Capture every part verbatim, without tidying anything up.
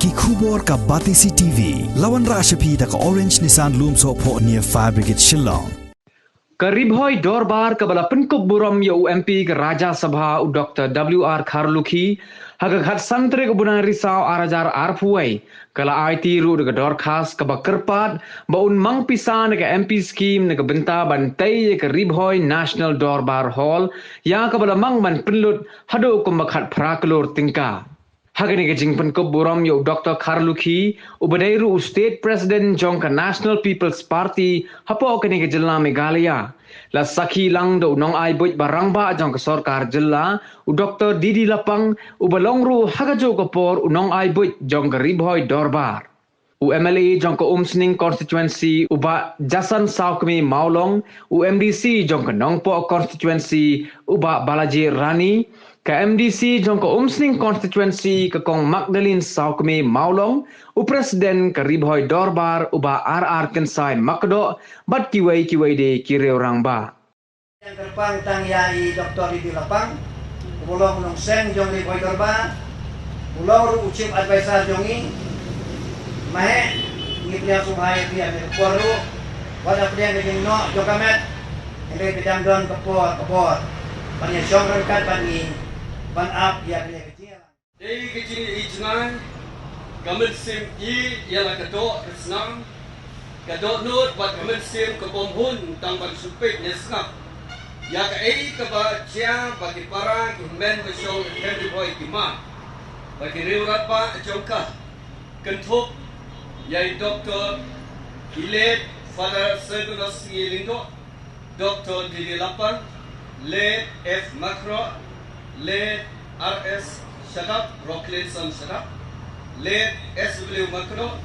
Ki khubor ka Batesi T V, la wanrah sha phi da ka Orange Nissan Lumsohphoh near Fire Brigade Shillong. Ka Ri Bhoi Dorbar kaba la pynkup burom ïa u M P ka Rajya Sabha u Doctor W R Kharlukhi, ha ka khatsan tarik u bnai Risaw ar hajar arphew wei, ka la aiti ruh da ka dorkhas kaba kyrpad ba un mang pisa na ka M P scheme na ka bynta ban tei ïa ka Ri Bhoi National Dorbar Hall, ïa kaba la mang ban pynlut haduh kumba khatphra klur tyngka. Ha kane ka jingpynkup burom ïa u Doctor Kharlukhi, uba dei ruh u State President jong ka National People's Party hapoh kane ka jylla Meghalaya, la sakhi lang da u nongai buit ba rangbah jong ka sorkar jylla, u Doctor D D Lapang, uba long ruh ha kajuh ka por u nongai buit jong ka Ri Bhoi Dorbar. U M L A jong ka Umsning Constituency u Bah Jason Sawkmie Mawlong, u M D C jong ka Nongpoh Constituency u Bah Balaji Rani, ka M D C jong ka Umsning Constituency ka Kong Magdalene Sawkmie Mawlong, u President ka Ri Bhoi Dorbar u Bah R R Kynsai Makdoh, bad kiwei kiwei de ki riew rangbah. Kyrpang tang ïa i Doctor D D Lapang, uba long u nongseng jong Ri Bhoi Dorbar, u long ruh u Chief Advisor jong ngi. Maheh, ngi pdiang sngewbha ïa phi ha kane ka por ruh, wat la pdiang ka jingnoh jong ka met, hynrei phi dang don ka por ka bor ban ïa shong ryngkat bad ngi, ban ap ïa kane ka jingïalang. Dei ka jingïeit jngai, ka mynsiem ïeit ïa la ka doh ka snam, ka dohnud bad ka mynsiem ka bym hun tang ban shu peit ne sngap ïa kaei kaba jia ba ki para ki hynmen ba shong ha Ri Bhoi ki mad, ba ki riew rangbah jong ka, kynthup ïa i Doctor i late Father Sergunus Sngi Lyngdoh, Doctor D D Lapang, Late F Makroh, Late R S Shadap, Rocklinson Shadap, Late S W Makroh,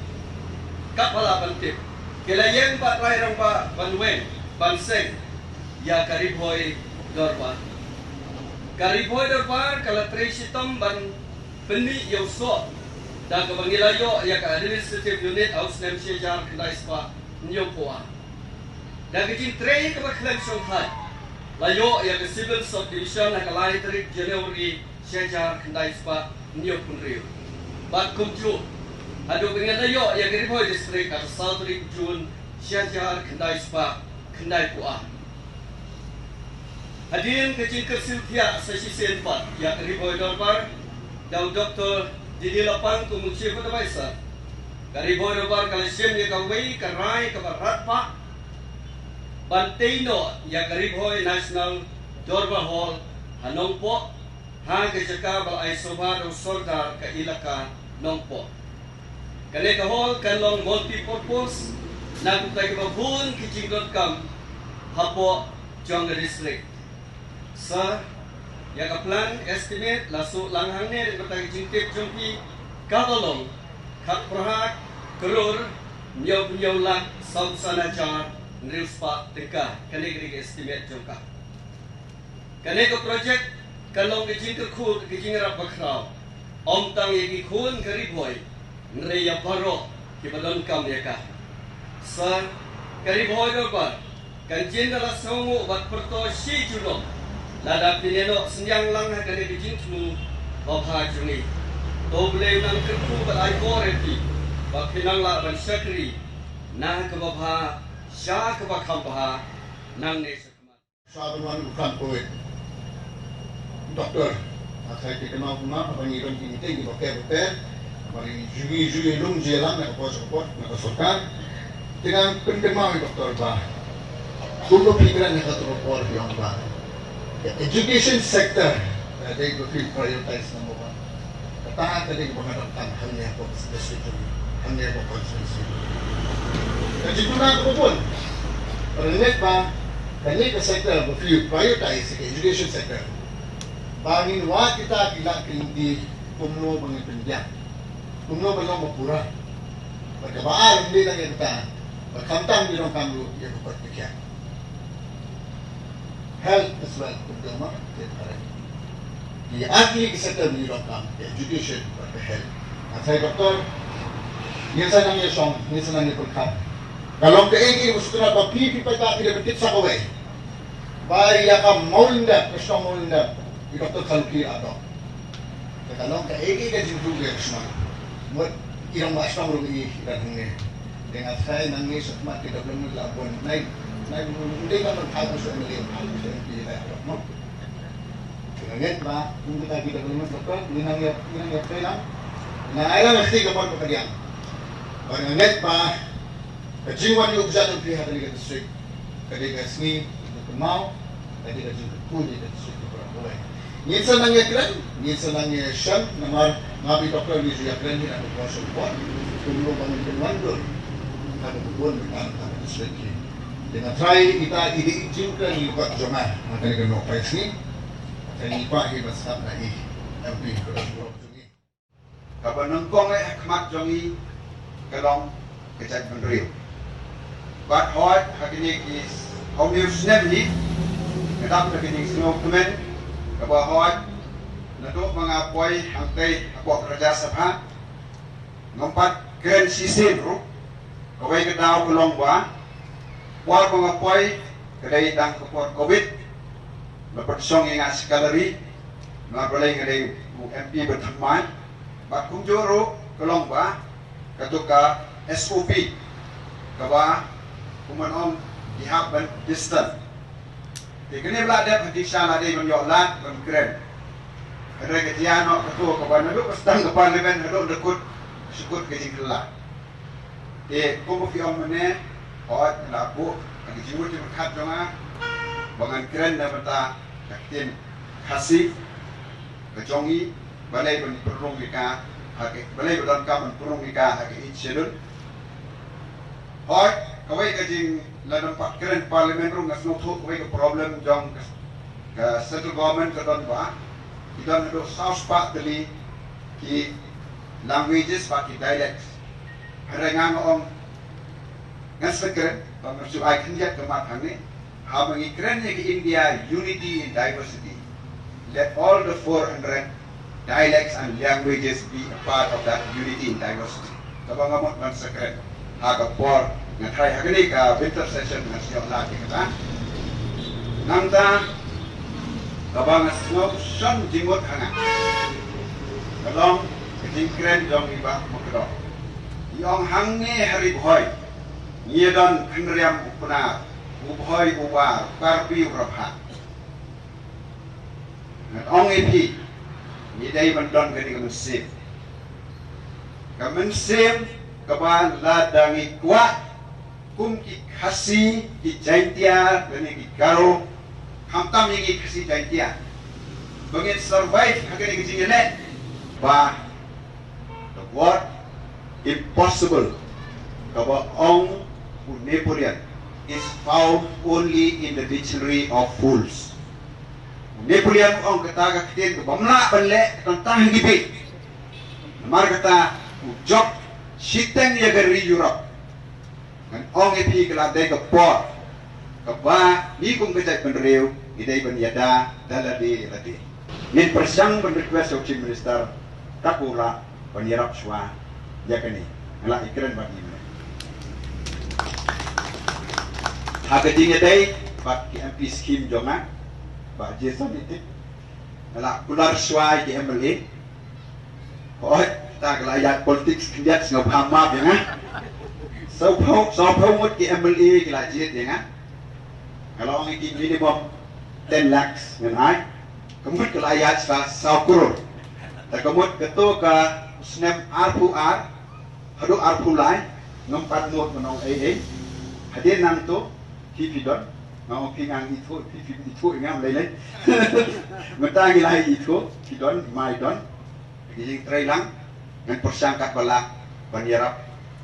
kaba la ban tip, ki la ïeng bad rai rangbah ban weng ban seng ïa ka Ri Bhoi Dorbar. Ka Ri Bhoi Dorbar ka la trei shitom ban pynmih ïa u soh da kaba ngi la ïoh ïa ka Administrative Unit ha u snem shi hajar khyndai spah hynñiewphew ar. Da ka jingtrei kaba khlem shongthait, la ïoh ïa ka Civil Subdivision ha ka lai tarik January shi hajar khyndai spah hynñiewphew hynriew. Bad kumjuh, haduh ba ngi la ïoh ïa ka Ri Bhoi District ha ka saw tarik June shi hajar khyndai spah khyndaiphew ar. Hadien ka jingkyrsiew thiah sa shisien pat ïa ka Ri Bhoi Dorbar da u Doctor D D Lapang kum u Chief Advisor, ka Ri Bhoi Dorbar ka la shim ïa kawei ka rai kaba radbah ban tei noh ïa ka Ri Bhoi National Dorbar Hall ha Nongpoh, ha ka jaka ba la ai sngewbha da u Sordar ka Elaka Nongpoh. Kane ka hall kan long multi-purpose na ka bynta kiba bun ki jingdonkam hapoh jong ka district. Sir, ïa ka plan estimate la shu lang hangne na ka bynta ka jingtip jong phi, kaba long khatphra klur hynñiewphew hynñiew lak sawphew san hajar hynriew spah tyngka. Kane ka dei ka estimate jong ka. Kane ka project kan long ka jingkyrkhu, ka jingïarap bakhraw, ym tang ïa ki khun ka Ri Bhoi, hynrei ïa baroh kiba donkam ïa ka. Sir, ka Ri Bhoi Dorbar kan jin da la sngewnguh bad pyrto shi junom lada phin ïa noh synñiang lang ha kane ka jingthmu babha jong ngi. To U Blei un nang kyrkhu bad ai bor ïa phi ba phin nang lah ban shakri na kaba bha sha kaba kham bha nangne shakhmat. Sa ban wan u khlem Covid. Doktor, nga tharai phi kynmaw kumno, haba ngi don ki meeting kiba pher bapher, haba ngi ju ïa lum ju ïa lang na ka por sha ka por na ka sorkar. Te ngan pynkynmaw ïa u doktor ba kumno phi kren ha kato ka por phi ong ba ka education sector, eh, dei ba phi prioritize number one. Kata ka dei kaba nga donkam hangne hapoh district jong ngi, hangne hapoh constituency. Ka jingduna kaba bun, ba ngeit ba kane ka sector ba phi prioritize ka education sector, ba ngin wad kita ki lad ki lynti kumno ba ngin pynbiang, kumno ba long ba pura. Bad kaba ar, ym dei tang ïa kata, ba khamtam ngi donkam ruh ïa ka kot ka khiah. Health as well, kumta ma, te pare. Ki ar tylli ki sector ngi donkam, ka education bad ka health. Nga tharai doktor, ngin sa nang ïa shong, ngin sa nang ïa pyrkhat. Ka long kaei kaei ba sngewtynnat ba phi, phi paidbah phi dei ban tip sa kawei. Ba ïa ka Mawlyndep, ka shnong Mawlyndep, i Doktor Kharlukhi Ardor. Te ka long kaei kaei ka jingduh ka shnong. Wat i rong ba song rong i dan hangne. Dengan saya nangi sukmat kita belum la bon nai. Nai belum dei ba man pal su meli pal su meli la no. Ngan nget ba kum kita kita belum betul ni nang ya ni nang ya pelang. Nang ai la mesti ka bon ka diang. Ba ngan nget ba ka jingwan ïa u bzan u phi ha kane ka district. Ka dei ka sngi ka kynmaw, ka dei ka jingkyrkhu ïa ka district ka para bawei. Ngin sa nang ïakren, ngin sa nang ïashon, namar nga bad i Doctor ngi ju ïakren hi na ka por sha ka por, kumno ba ngin pynwandur ha ka bun ka district hi. Te nga trai ita i dei i jingkren ïa ka jong nga ha kane ka nongpeit sngi. Te ngi kwah hi ban sngap na i M P ka dei ka jong ngi. Kaba nyngkong eh ha khmat jong ngi ka long ka jaitbynriew. Bad hooid ha kine ki hynñiew snem hi nga dap da ka jingsngewkmen kaba hooid naduh ba nga poi hangtei hapoh ka Rajya Sabha ngam pat kren shisien ruh. Kawei ka daw ka long ba por ba nga poi ka dei tang ka por Covid. La pynshong ïa nga secretary, namar balei nga dei u M P ba thymmai. Bad kumjuh ruh ka long ba kato ka S O P kaba kumno ong, ki hap ban distant. Te kane ba la dep ha ki sha la dei ban ïoh lad ban kren. Hynrei ka jia noh kato kaba naduh ba sdang ka parliament haduh da kut shu kut ka jingkylla. Te kumba phi ong mynne, hooid nga la buh ha ka jingmut jingpyrkhat jong nga ba ngan kren na bynta ka ktien Khasi ka jong ngi, balei ban pynrung ïa ka ha ka, balei ba donkam ban pynrung ïa ka ha ka Eighth Schedule. Hooid, kawei ka jing, lada ym pat kren parliament ruh nga sngewthuh kawei ka problem jong ka, ka central government ka don ba ki don haduh saw spah tylli ki languages bad ki dialects. Hynrei nga nga ong ngan sa kren ba ngan shu ai khyndiat ka mat hangne. Haba ngi kren ïa ka India unity in diversity, let all the four hundred dialects and languages be a part of that unity in diversity. Kaba nga mut ban sa kren ha ka por, nga tharai ha kane ka winter session ngan sa ïoh lad ïa kata. Nangta kaba nga sngew shon jingmut ha nga ka long ka jingkren jong i Bah Mukdor. I ong hangne ha Ri Bhoi ngi don khynriam u Pnar, u Bhoi, u War, u Karbi, u Rabha. Ngan ong ïa phi, ngi dei ban don kane ka mynsiem. Ka mynsiem kaba lada ngi kwah kum ki Khasi, ki Jaintia lane ki Garo, khamtam ïa ki Khasi Jaintia, ba ngin survive ha kane ka jingïaleh. Ba the word impossible kaba ong u Napoleon is found only in the dictionary of fools. U Napoleon u ong kata ka ktien kaba ym lah ban leh tang tang ha ki beit. Namar kata u jop shiteng ïa ka ri Europe. Ngan ong ïa phi ka la dei ka por kaba ngi kum ka jaitbynriew ngi dei ban ïada da lade ïa lade. Ngin pyrshang ban request ïa u Chief Minister, ta ko lah ban ïarap shuwa ïa kane. Nga la ïakren bad i mynne ha ka jingïadei bad ki M P scheme jong nga, Bah Jason Itik. Nga la kular shuwa ïa ki M L A. Hooid, ta ka la ïaid politics khyndiat, sngewbha map ïa nga. Sawphew, sawphew ngut ki M L A ki la jied ïa nga. Nga la ong ïa ki minimum ten lakhs ngan ai. Ka mut ka la ïaid sa saw klur. Ta ka mut kato ka snem arphew ar haduh arphew lai ngam pat nud ban ong ei ei. Hadien nangto phi phi don, nga ong phi ngan ithuh, phi phi ithuh ïa nga ym lei lei. Mynta ngi la ithuh, phi don, mai don. Ngi jingtrei lang, ngan pyrshang katba lah ban ïarap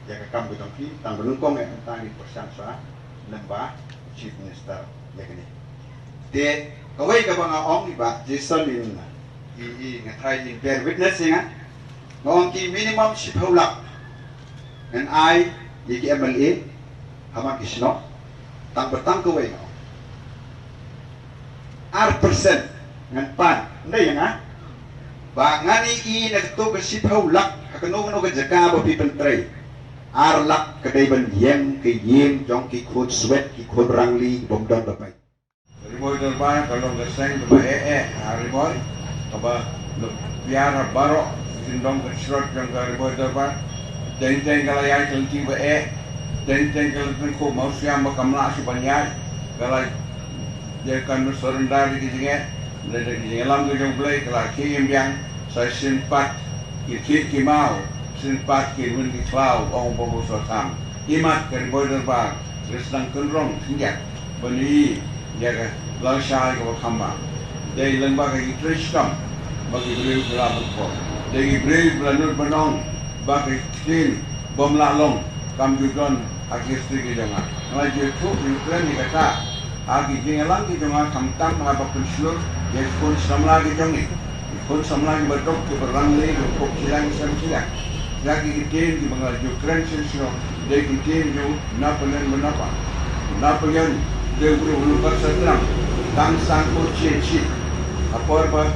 ïa ka kam ka jong phi, tang ba nyngkong eh mynta ngin pyrshang shuwa lem bad Chief Minister ïa kane. Te kawei kaba nga ong, i Bah Jason in, i, i nga tharai in bear witness ïa nga. Nga ong ki minimum shiphew lak ngan ai ïa ki M L A ha man ki shnong, tang ba tang kawei nga ong ar percent ngan pan. Ym dei ïa nga, ba ngan ïohi na kato ka shiphew lak ha kano kano ka jaka ba phi pyntrei, ar lak ka dei ban ïeng ka ïing jong ki khun Swet, ki khun Rangli, bym don ba peit. Ri Bhoi Dorbar ka long ka seng kaba eh eh ha Ri Bhoi, kaba piar ha baroh Syndon ka shrot jong ka Ri Bhoi Dorbar. Teng teng ka la ïaid ka lynti ba eh. Teng teng ka la tyngkhuh mawsiang ba kam lah shuh ban ïaid. Ka la ïa kan surrender ïa ki jingeh. Lada ki jingïalam ka jong U Blei ka la khie im biang. Sa shin pat ki khie ki maw. Shin pat ki win ki khlaw ong ba bu sa tham. Imat ka Ri Bhoi Dorbar ka sdang kynrong khyndiat ban ïohi ïa ka lashai kaba kham bha. Dei lyngba ka jingtrei shitom ba ki briew ki la ban poi. Dei ki briew ki la nud ban ong ba ka ktien bym lah long kam ju don ha ki history ki jong nga. Nga la ju ïathuh ïa u kren ïa kata ha ki jingïalang ki jong nga khamtam haba pynshlur ïa ki khun samla ki jong ngi. Ki khun samla kiba duk kiba rangleh kiba kup shiliang sem shiliang. Ïa ki ktien kiba nga la ju kren shisha dei ki ktien jong u Napoleon Bonaparte. Napoleon dei u briew u lyngkot sa tram tang san phew shi shi. Ha por ba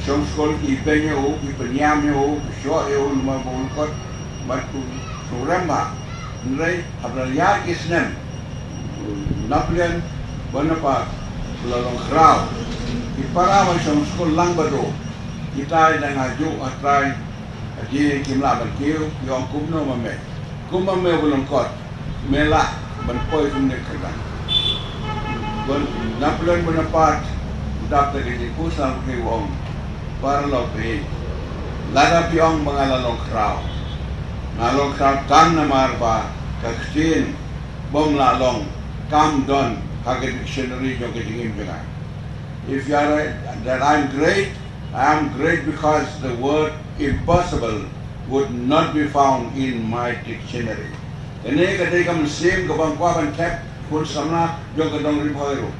shong skul ki beiñ ïa u, ki pynïam ïa u, ki shoh ïa u namar ba u lyngkot bad u sngewrem bha. Hynrei haba la ïaid ki snem Napoleon Bonaparte u la long khraw. Ki para ba shong skul lang bad u, kita ki dang ha juh ha trai, ha jingim kim lah ban kiew, ki ong kumno ma me. Kumba me u lyngkot, me lah ban poi kumne kyrdan. Bon, Napoleon Bonaparte u dap da ka jingpynshlur, u ong, paralok, lada phi ong ba nga la long khraw, nga long khraw tang namar ba ka ktien bym lah long kam don ha ka dictionary jong ka jingim jong nga. If you are a, that I'm great, I am great because the word impossible would not be found in my dictionary. Kane ka dei ka mynsiem kaba nga kwah ban thep khun samla jong ka dong Ri Bhoi ruh.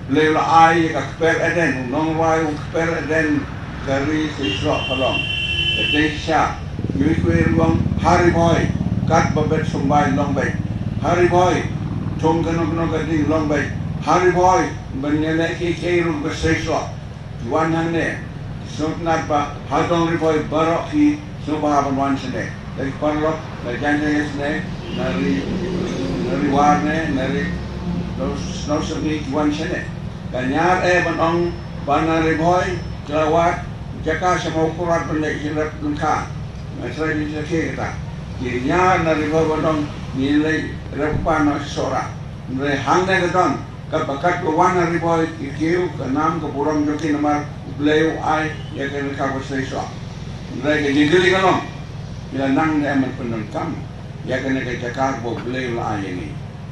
Blei u la ai ïa ka kper Eden, u nongrwai u kper Eden, ka ri shisha ka long. Ka dei sha, ïa u kper ruh ha Ri Bhoi, kat ba bet sumbai long beit. Ha Ri Bhoi, thung kano kano ka ding long beit. Ha Ri Bhoi, ban ïa leh ki ki ruh ba shisha. Ki wan hangne, sngewtynnat ba ha dong Ri Bhoi baroh ki sngewbha ban wan shane. Da ki paralok, na jan jan shane, na ri, na ri war ne, na ri, na snow semi ki wan shane. Ka ñiar eh ban ong ba na Ri Bhoi, ki la wad jaka sha Mawkyrwat ban leh jingïarap lyngkha. Nga trai jingïarap kata. Ki ñiar na Ri Bhoi ban ong ngi leh rep pan na Sohra. Hynrei hangne ka don, kat ba kat ba wan na Ri Bhoi, ki kiew, ka nam, ka burom jong ki namar U Blei u ai ïa kane ka ba shisha. Hynrei ka jingkylli ka long, ngi la nang ne em ban pyndonkam ïa kane ka jaka ba U Blei u la ai ïa ngi.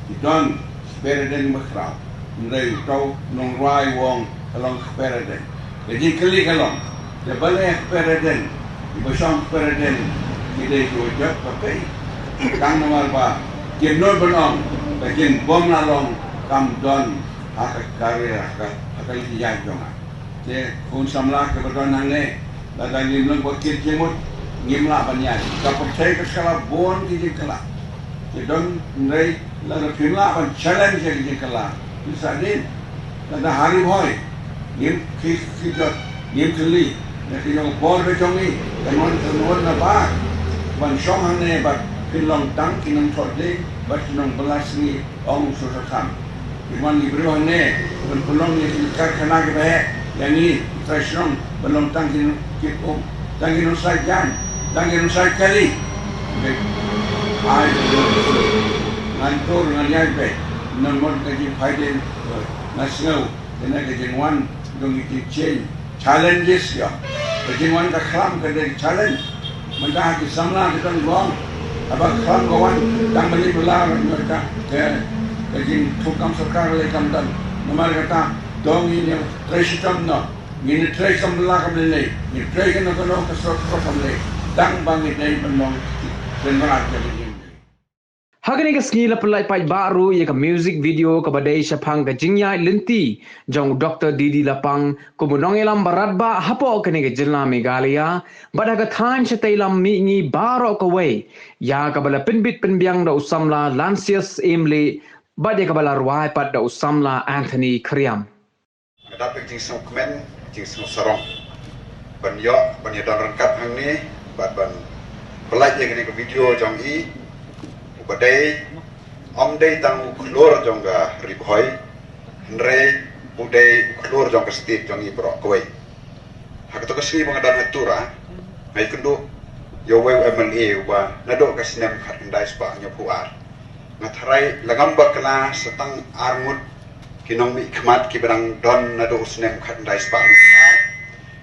Ki don kper Eden ba khraw. Hynrei uto u nongrwai u ong ka long kper Eden. Ka jingkylli ka long, te balei ha kper Eden, kiba shong ha kper Eden ki dei kiba jot ba pei. Tang namar ba kim nud ban ong ka jingbym lah long kam don ha ka career, ha ka, ha ka lynti ïaid jong nga. Te khun samla kiba don hangne, lada ngim long ba kit jingmut, ngim lah ban ïaid. Ka pyrthei ka shkala bun ki jingkylla. Ki don, hynrei lada phim lah ban challenge ïa ki jingkylla, phin sa dien. Lada ha Ri Bhoi ngim khie, khie jot, ngim kylli ïa ki jong ka bor ka jong ngi, kan wan, kan wan na bar ban shong hangne bad phin long tang ki nongthoh dieng bad ki nongbylla sngi, ong u Soso Tham. Ki wan ki briew hangne ban pynlong ïa ki karkhana kiba heh ïa ngi ki trai shnong ban long tang ki, ki, tang ki nongshai jaiñ, tang ki nongshai kali. Ai, ngan tur ngan ïaid beit. Namar ka jingphaidien, nga sngew kane ka jingwan jong ki jingchallenge. Challenges ïa ka jingwan ka khlam ka dei challenge. Mynta ha ki samla ki don long, haba khlam ka wan, tang ba ngi bylla, mynta ka, ka jingthung kam sorkar lei kam don. Namar kata, dong ngin ïa trei shitom noh, ngin ïa trei kam bylla kam lei, ngin trei kano kano ka sor kam lei, tang ba ngi dei ban long ki kynrad ka jingim. Ha kane ka sngi la pynlait paidbah ruh ïa ka music video kaba dei shaphang ka jingïaid lynti jong u Doktor D D Lapang kum u nongïalam ba radbah hapoh kane ka jylla Meghalaya, bad ha ka thaiñ shatei lam mihngi baroh kawei, ïa kaba la pynbit pynbiang da u samla Lancius Emley, bad ïa kaba la rwai pat da u samla Anthony Khriam. Nga dap ka jingsngewkmen, jingsngewsarong ban ïoh, ban ïadon ryngkat hangne bad ban pynlait ïa kane ka video jong i, uba dei, ym dei tang u khlur jong ka Ri Bhoi, hynrei u dei u khlur jong ka state jong i baroh kawei. Ha kato ka sngi ba nga don ha Tura, Nga ïakynduh ïa uwei u M L A uba naduh ka snem khatkhyndai spah hynñiewphew ar. Nga tharai la ngam bakla sa tang ar ngut ki nongmihkhmat kiba dang don naduh u snem khatkhyndai spah hynñiewphew ar.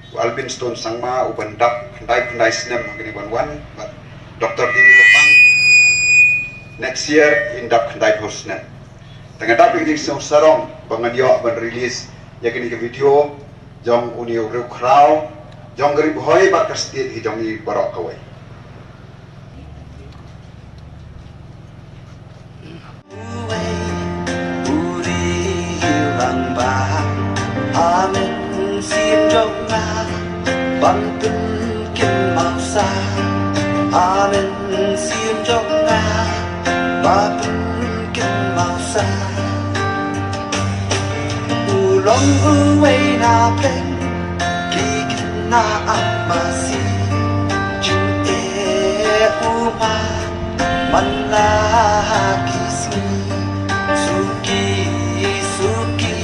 U Alvin Stone Sangma uban dap khyndaiphew khyndai snem ha kane ban wan, bad Doctor Dini Lapang next year in dap khyndaiphew snem. Te nga dap ïa kane ka sngewsarong ba ngan ïoh ban release ïa kane ka video jong une u riewkhraw jong ka Ri Bhoi bad ka state hi jong ngi baroh kawei. Uwei u rangbah ha mynsiem jong nga ban pynkynmaw sa ha mynsiem jong nga ba pynkynmaw sa. U long uwei na pdeng ki khynnah masi jingeh u ma man la ki sngi. Suki suki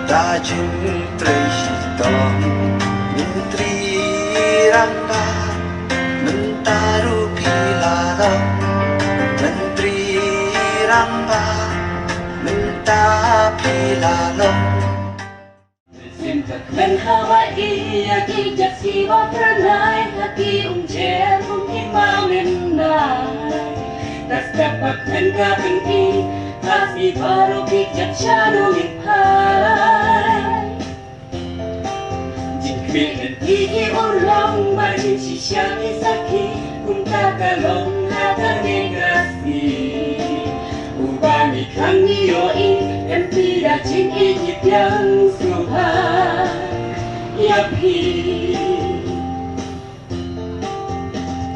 ta jingtrei shitom. Myntri rangbah mynta ruh phi la long myntri rangbah mynta phi la long. Sim ka kmen ha ba ïa ki jati ba pranai ha ki um jer um ki ma men nai. Ta step ba kmen ka pynki ka si baru ki jat sharu ki phai. Jingkmen ki ki urlong ba jin shisha ki sakhi kumta ka long ha kane ka sngi. Uba ngi khang ngi ïohi em phi da jingïeit ngi piang sngewbha ïa phi.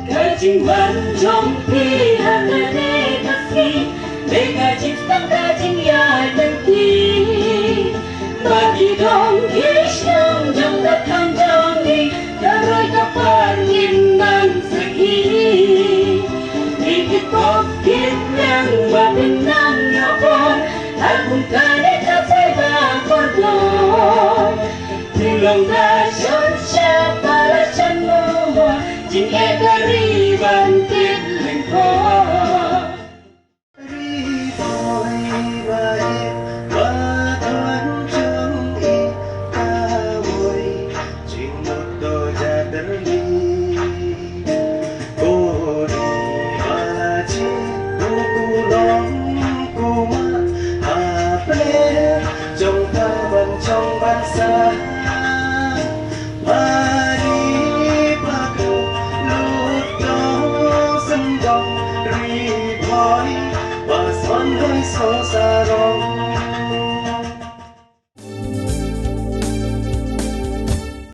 Ka jingwan jong phi ha kane ka sngi dei ka jingstad ka jingïaid lynti. Ba ki dong ki shnong jong ka thaiñ jong ngi ka roi ka par ngin nang sakhi. Ngi ki pop ki pyrshang ba phin nang ïoh bor ha kum kane ka saiba kordor. Phi long ka shon sha para shan mo mo jingeh ka ri ban tip lyngkot. Ri Bhoi ba ïeit ba don jong i, ka woi jingmut doh jatyrli. Ko Ri ba la jied u kulong kumar ha pler jong ka ban jong ban sah. Ba ri ba ka lut dong sendong, Ri Bhoi ba son doi so sarong.